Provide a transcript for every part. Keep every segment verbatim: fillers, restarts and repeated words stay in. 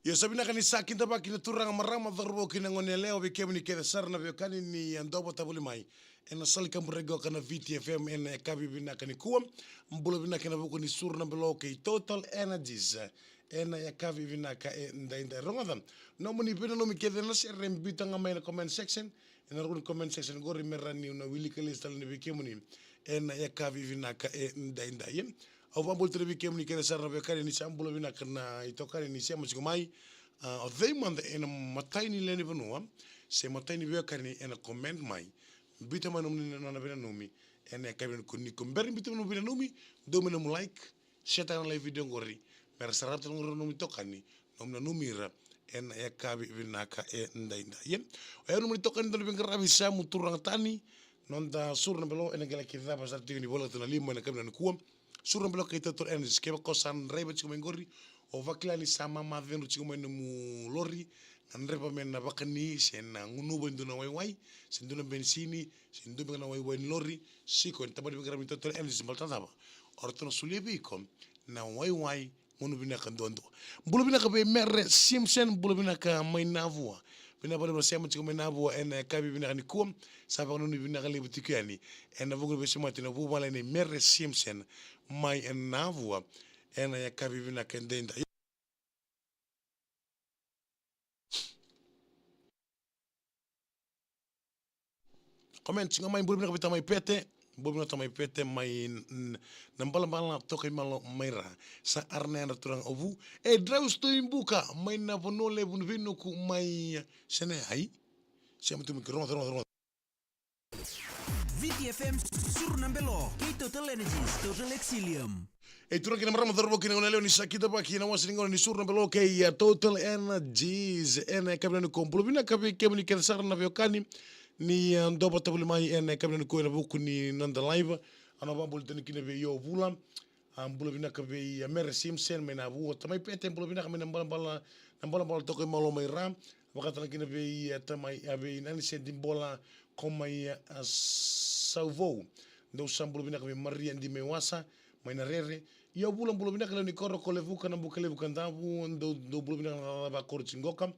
Io, sa vinaka ni sa kidavaki na turaga, marama, cauravou kei na gone yalewa, vei kemuni kece sara na veiwekani ni a dovata voli mai ena sala ni kaburaki oqo na Viti F M ena yakavi vinaka nikua. Bula vinaka ena vuku ni Suru na Belo kei Total Energies ena yakavi vinaka edaidai. Rogoca, nomuni veinanumi kece na sere, biuta ga mai ena comment section. Ena ruku ni comment section qori me rawa niu na wilika lesu tale yani vei kemuni ena yakavi vinaka edaidai. Au vakabula tale vei kemuni kece sara na veiwekani ni sa bula vinaka na itokani ni sema tiko mai. A, o cei mada ena matai ni lewe ni vanua se matai ni veiwekani ena comment mai. Biuta mai nomuni nona veinanumi ena yakavi nikua. Ni ko bera ni biuta mai nomuni veinanumi, dou mai nomu like, share taka na live video qori me ra sarava tale qori na nomuni itokani, nomuni nanumi ira ena yakavi vinaka edaidai. Ia, o yau nomuni itokani, dau ni veiqaravi, Samu Turaga Tani. Noda Suru na Belo ena qai laki cava sara tiko ni voleka tu na lima ena yakavi nikua. Suru na Belo kei Total Energies, kevaka o sa draiva tiko mai qori, o vakila ni sa mamacedru tiko mai nomu lori, na draiva me na vakani se na gunuva e dua na waiwai, se dua na benisini, se dua beka na waiwai ni lori, siko ena tabana ni veiqaravi ni Total Energies, baleta na cava? O ratou na solia vei iko na waiwai, gunu vinaka duadua. Bula vinaka vei Mere Simpson, bula vinaka mai Navua. Vinaka vakalevu na sema tiko mai Navua ena yakavi vinaka nikua. Sa vakananumi vinaka levu tiko yani ena vuku ni veisemati na vuvale nei Mere Simpson mai Navua ena yakavi vinaka edaidai. Comment tiko ga mai, bula vinaka vei Tamai Pete. Bula vinaka Tamai Pete mai n-, n-, na balabala toka i Malo mai Ra. Sa ara na yadra turaga o Vu. E Drau Stoi Buka mai na Vanua Levu ni Veinuku mai Senai. Sema tu mai, rogoca, rogoca, rogoca. Viti F M, Suru na Belo kei Total Energies, Total Exilium. E turaga kei na marama, cauravou kei na gone yalewa, ni sa kidavaki ena wasa ni gauna ni Suru na Belo kei, a, Total Energies ena yakavi nikua. Bula vinaka vei kemuni kece sara na veiwekani ni, a, dovata voli mai ena yakavi nikua ena vuku ni noda live. Au na vakabula tale kina vei Io Vula. A, bula vinaka vei, a, Mere Simpson mai Navua. Tamai Pete, bula vinaka mai na balabala, na balabala toka i Malo mai Ra. Vaka tale kina vei, a, Tamai, a, vei Nani Sedi Bola, ko mai, a, Sauvou. Dou sa bula vinaka vei Maria Di mai Wasa mai Narere. Io Vula, bula vinaka lewe ni koro ko Levuka, Nabukalevu, Kadavu. Dou, dou bula vinaka na cakacaka vakoro tiko qoka.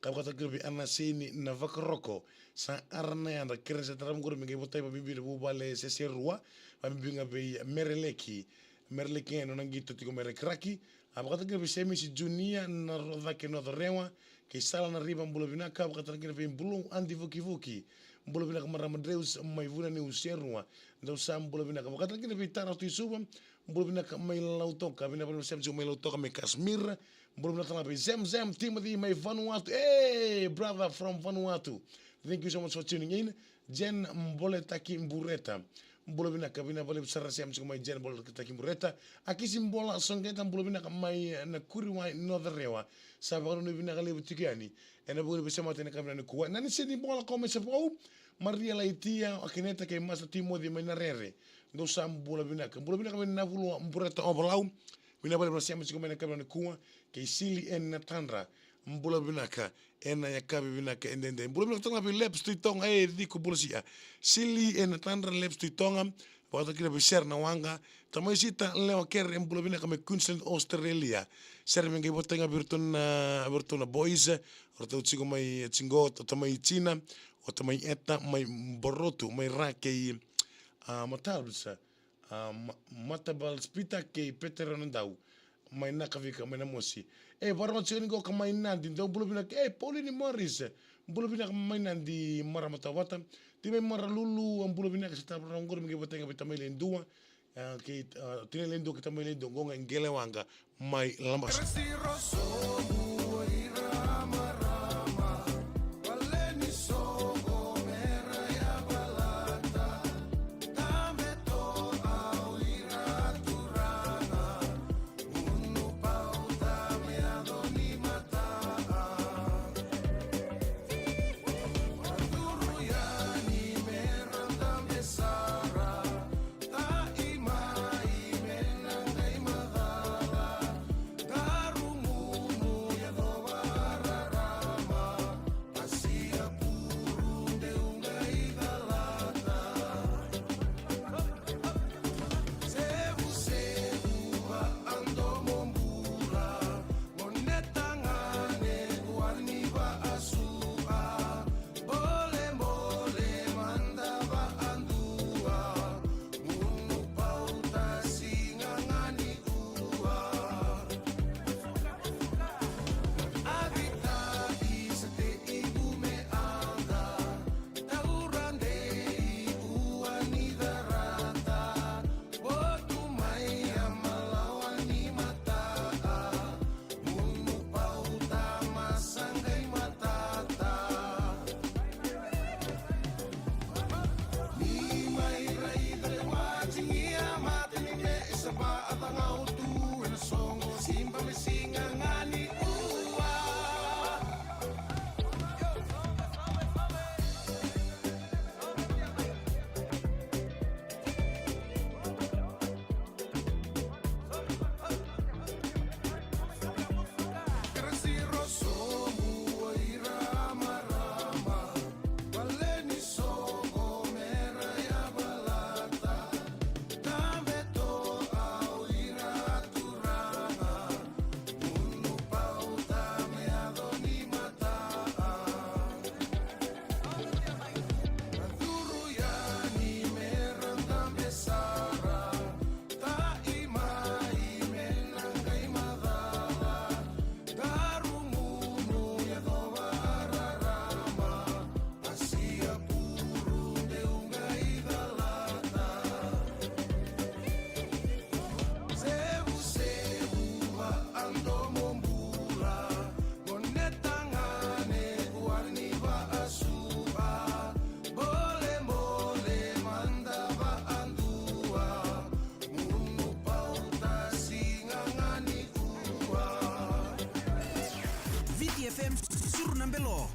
Ka vaka tale kina vei Anaseni Navakaroko. Sa ara na yadra, kere sa tarava qori me qai votai vabibi na vuvale Seserua. Vabibi ga vei Mere Leki. Mere Leki ga e nona qito tiko mai Rakiraki. A, vaka tale kina vei Semisi Junia na Rocake, North Rewa, kei Sala na Riva, bula vinaka. Vaka tale kina vei Bulu Adi Vukivuki, bula vinaka marama Dreus mai Vunaniu, Serua. Dou sa bula vinaka. Vaka tale kina vei Tara Tuisuva, bula vinaka mai Lautoka. Vinaka vakalevu na sema tiko mai Lautoka, mai Kasmir. Bula vinaka tale ga vei Zem Zem Timothy mai Vanuatu. Hey, brother from Vanuatu. Thank you so much for tuning in. Jen Boletaki Bureta. Bula vinaka, vinaka vakalevu sara na sema tiko mai, Jen Boletaki Bureta. Akisi Bola Soqeta, bula vinaka mai, e, Nakuriwai, North Rewa. Sa vakananumi vinaka levu tiko yani ena vuku ni veisemati ena yakavi nikua. Nani Sedi Bola, ko mai Sauvou. Maria Laitia, Akineta kei Master Timothy mai Narere. Dou sa bula vinaka. Bula vinaka mai Navulua, Bureta Ovalau. Vinaka vakalevu na sema tiko mai ena yakavi nikua. Kei Sili ena Tadra, bula vinaka ena yakavi vinaka edaidai. Bula vinaka tale ga vei Leps Tuitoga, e, Ciko, bula sia. Sili ena Tadra, Leps Tuitoga. Vaka tale kina vei Sera na Waqa. Tamai Sita Lewa Kere, bula vinaka mai Queensland, Australia. Sera me qai votai ga vei iratou na, vei iratou na boys. O ratou tiko mai, e, tiko, o Tamai Tina, o Tamai Eta mai Borotu, mai Ra kei, a, Matabs. A, Ma-, Matabal Spita kei Petero Nadau mai Nakavika, mai Namosi. E, vakarorogo tiko yani qoka mai Nadi, dou bula vinaka. E, Pauline Morris, bula vinaka mai Nadi, marama Tovata. Tiko mai Maralulu, a, bula vinaka, sa tarava qori me qai votai ga vei Tamai Ledua. A, kei, a, Tinai Ledua kei Tamai Ledua, qo ga e Qele Waqa mai Labasa.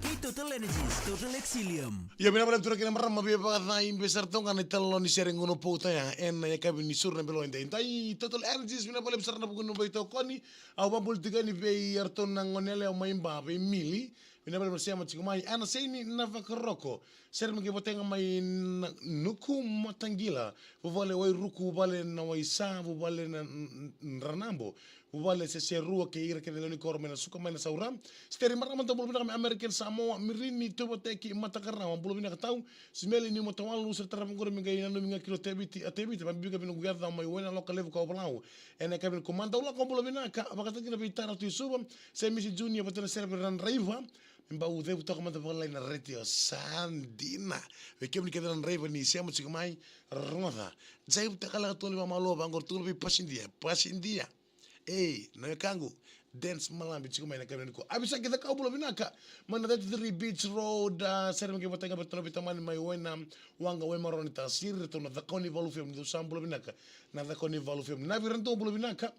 Kei Total Energies, Total Excellium. Io, vinaka vakalevu turaga kei na marama, via vakacai be sara toka ga na italanoa ni sere gunu pauta ya ena yakavi ni Suru na Belo edaidai. Total Energies, vinaka vakalevu sara na vuku ni veitokoni. Au vakabula tiko yani vei iratou na goneyalewa mai Ba, vei Mili. Vinaka vakalevu na sema tiko mai. Ana Seini Navakaroko, sere me qai vata ga mai Na-, Nuku Mataqila. Vuvale Wairuku, vuvale Nawaisa, vuvale na N-, N-, Ranabo. Vuvale Seserua kei ira kece na lewe ni koro mai Nasuka mai Nasaura. Steri marama, dou bula vinaka mai American Samoa. Mirini Tuvateki Matakarawa, bula vinaka tau. Simeli Niumatawalu, sere tarava qori me qai nanumi ga kilo Teviti, a Teviti, vabika vina guyaca mai Wainaloka Levu Kauvalau. Ena yakavi nikua, dou lako bula vinaka, vakatakila vei Tara Tui Suva, Semisi Junior, vata na sere vei ira na draiva. Me bau cegu toka mada vakalailai na retio, sa dina. Vei kemuni kece na draiva ni sema tiko mai, rogoca. Jai vata ka laka tu na vakamalua vaqori, tukuna vei pasidia, pasidia. Ei, na wekaqu, Dance Malabi tiko mai na yakavi nikua. Avisaki Cakau, bula vinaka. Mai na thirty-three Beach Road, a, sere me qai vata ga vei ratou na veitamani mai Wainawaqa, Waimaroroi, Tasiri, ratou na Cakaunivalu F M, ni dou sa bula vinaka. Na Cakaunivalu F M. Navi Radua, bula vinaka.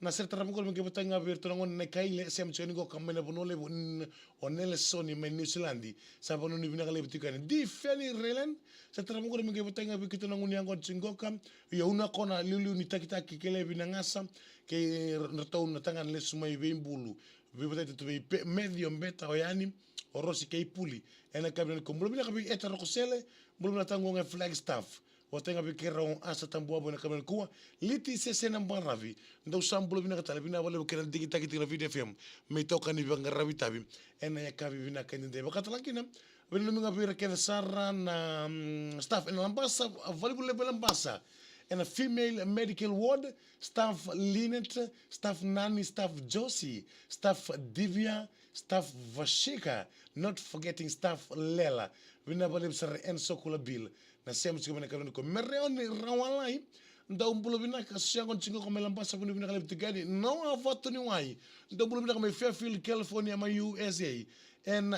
Na sere tarava qori me qai vata ga vei ratou na gone na Kaile, sema tiko yani qo ka mai na Vanua Levu, n-, o Nelesoni mai Niusiladi. Sa vanuinui vinaka levu tiko yani. Di Feni Raylan, sere tarava qori me qai vata ga vei keitou na gunu yaqona tiko qo ka. Io, Una Kona, Liuliu ni Takitaki, kei Levi Nagasa, kei ratou na tagane lesu mai Veibulu. Veivataki tu vei Pe-, Matthew Beta, o Yani, o Rosi kei Puli. Ena yakavi nikua, bula vinaka vei Eta Rokosele, bula vinaka tau qo ga e Flagstaff. Vata ga vei keirau Asa Tabuavu ena yakavi nikua. Liti Sese na Baravi, dou sa bula vinaka tale, vinaka vakalevu kei na digitaki tiko na Viti F M. Me itokani ni veiqaravi tavi ena yakavi vinaka edaidai. Vaka tale ga kina, veinanumi ga vei ira kece sara na, mm, staff ena Labasa, a, valenivoleka e Labasa. Ena female medical ward, staff Lynette, staff Nani, staff Josie, staff Divya, staff Vashika, not forgetting staff Lela. Vinaka vakalevu sara Enso Kulabil. Na sema tiko mai na yakavi nikua. Mereoni Rawalai, dou bula vinaka, sa yaqona tiko qo mai Labasa, vuni vinaka levu tiko yani. Noa Vatuniwai, dou bula vinaka mai Fairfield, California, mai U S A. Ena